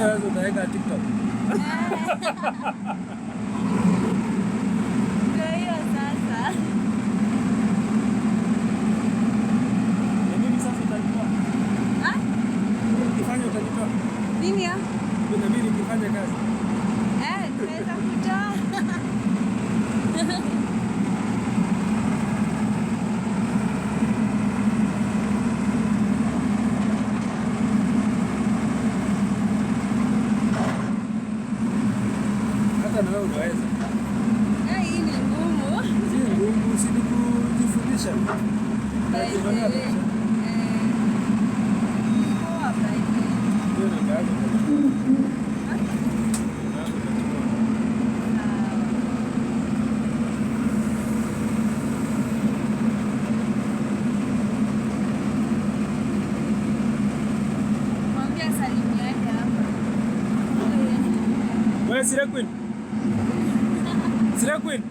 Sasa utaweka TikTok. Ndio hiyo sasa. Na mimi sasa utanitoa. Ah? Ukifanya utanitoa. Nini ya? Na mimi nikifanya kazi. Eh, tunaweza kutoa. Hata na wewe unaweza. Eh, hii ni ngumu. Si ngumu, si ni kujifundisha. By the way. Unajionea Eh, picha. ni poa by the way. Hiyo namba yako utachukua. Ah? Namba yako utachukua. Sawa. Mwambie asalimiane hapa. Wewe Sira Queen. Sira Queen.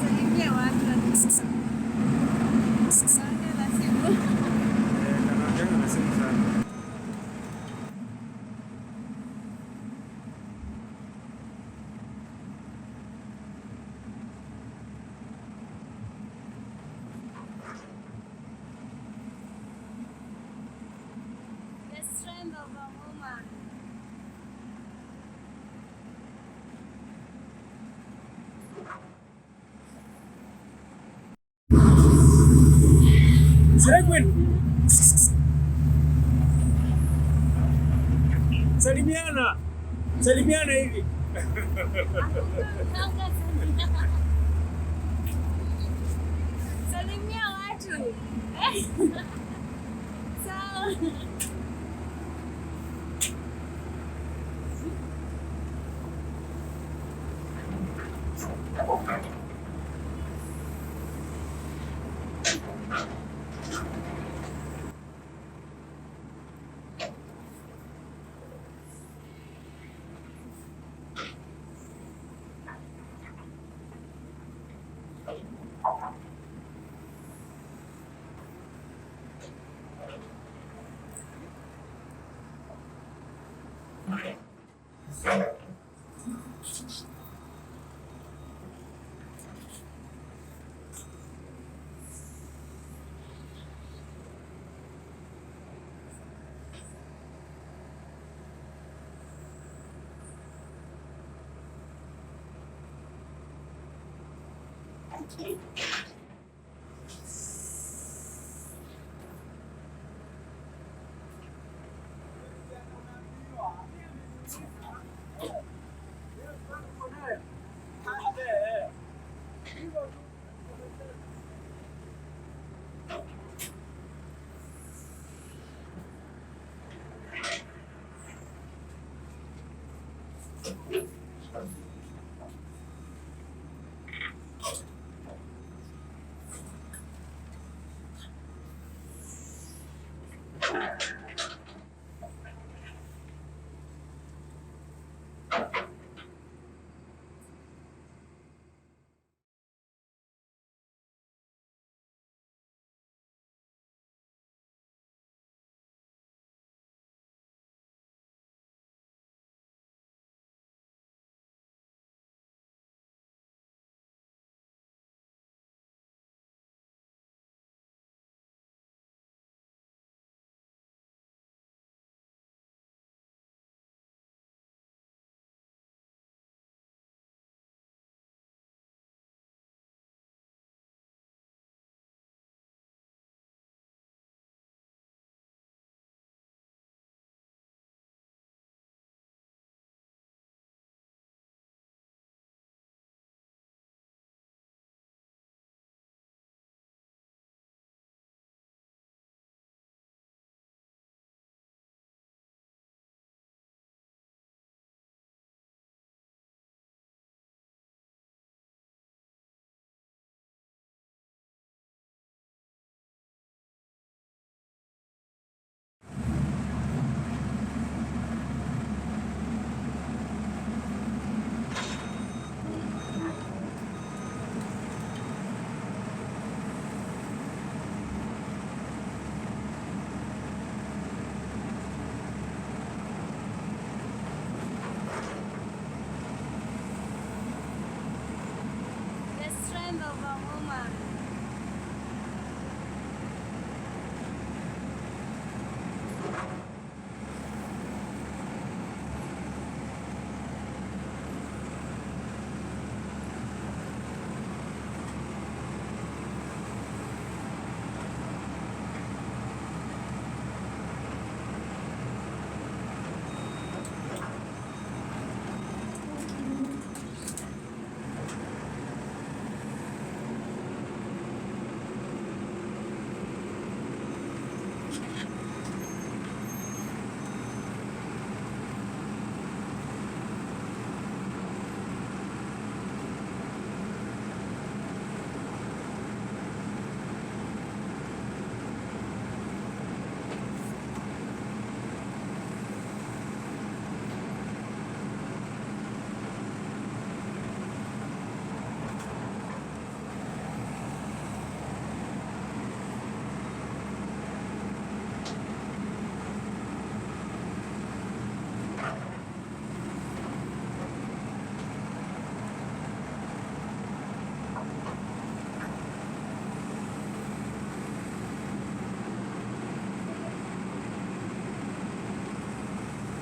Salimia watu. Naongea na simu. Eh, kanaongea na simu sana. The strength of a woman. Sira Queen. Salimiana. Salimiana hivi. Salimia watu. Sawa.